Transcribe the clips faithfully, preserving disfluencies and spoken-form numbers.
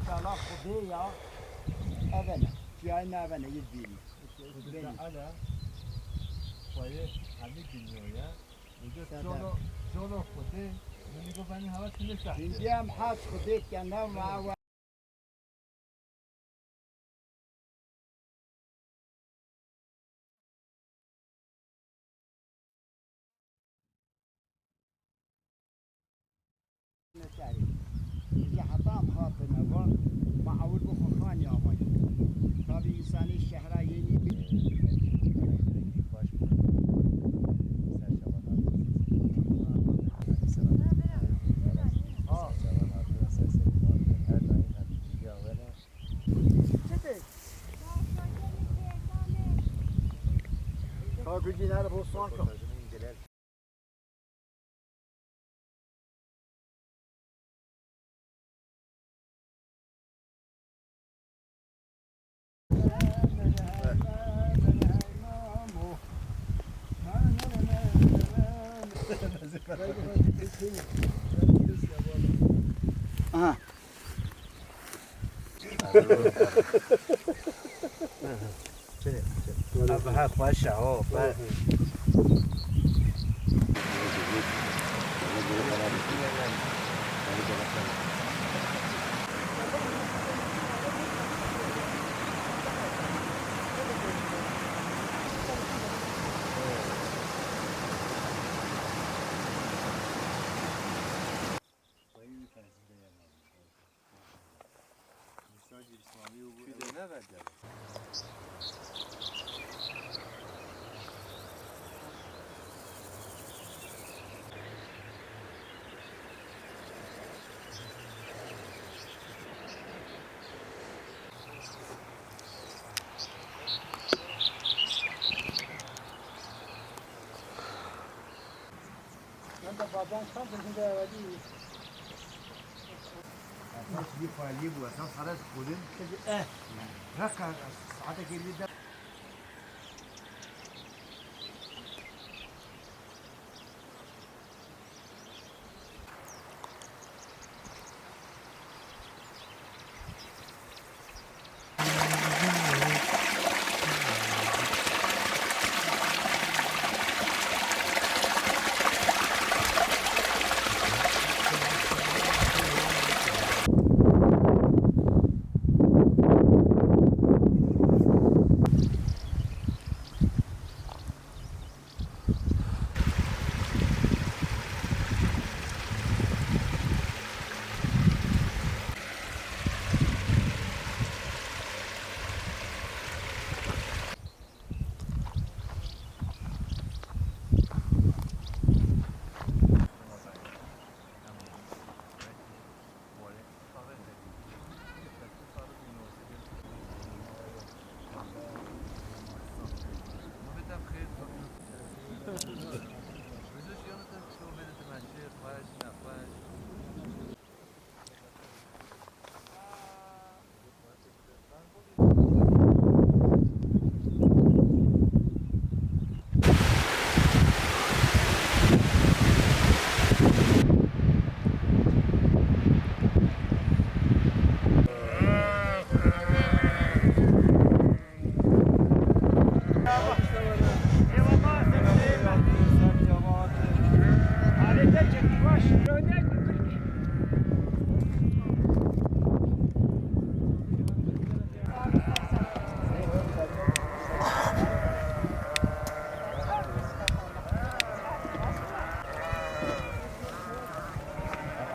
Çala Xwedê ya, evene. Çiyayê me evene, yê dibînî. Xwedê Teala xweyê hemî dinya ye. Û cola, cola Xwedê, min digot, benî hava tune sehte. Hindî em hez Xwedê dike, ne ma ew Neçarî. Ji heta em hatine va, ma ewil bû xwe xanî avayî. Tabî însanê şehra yênî bi- Ka gudî nere bo soğan ka. Aha. Ev he xweş e, ho, be. Esas bir xalî bû, esas xalî xulin. Eh. Reka saetekê li de.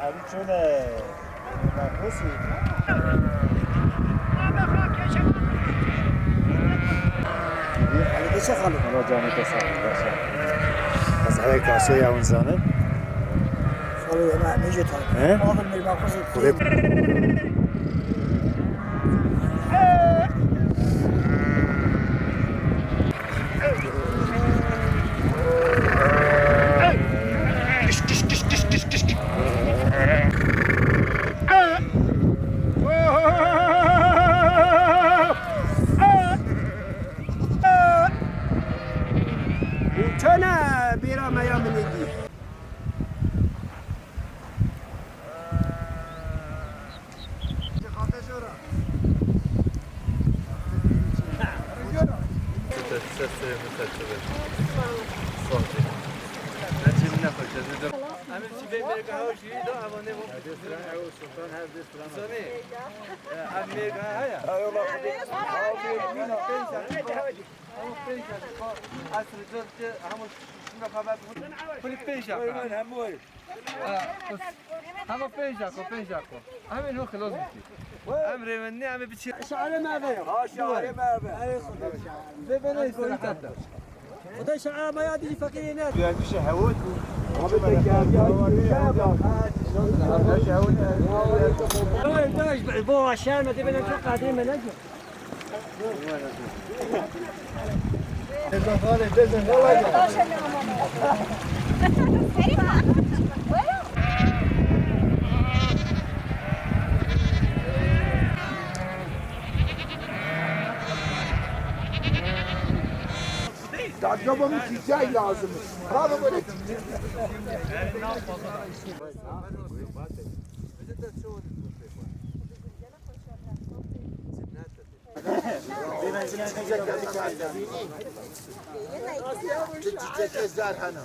Evî çöne. Merhusî. Evî de çe xanî? Allah canê te sağ ol, yaşa. Ez hele kasê ya hûn zanin. Sağ ol, Ömer, ne jê tan. He? Ağır bir bakışı. Û çene bêra me ya min êdî. Sağ ol. Em ê çi bê mêrga hewa jî da, ev ne bu? Zanî? Ev mêrga heye? Hema pênc dakika. Hema pênc dakika. Esr cot ki hema şuna haber. Kulî pênc dakika. Hema pênc dakika, pênc dakika. Em ê no xilas bikî. Em rêvendî, em ê biçî. Şarê me ve. Ha, şarê me ve. Vê bene istirahat. Xuda şa ama ya dijî feqîrê ne. Duyar kişi hewt. Abi de geldi. Abi de hewt. Dayı, dayı, bu aşağı mı? Dibine çok kadir mi ne? Dadga bana çiçeği lazım. Bravo, böyle çiçeği. Çiçek zar hana.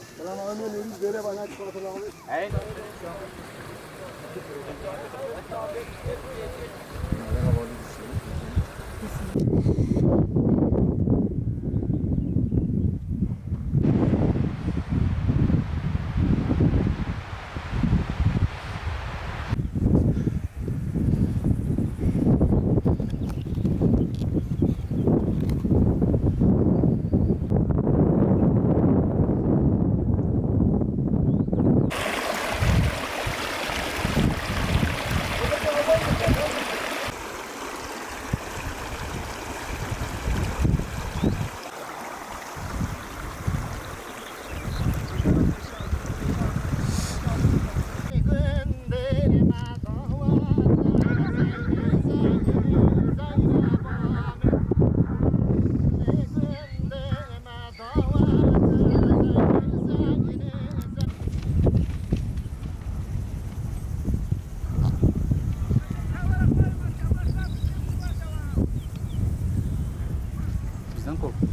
Bizden korktu.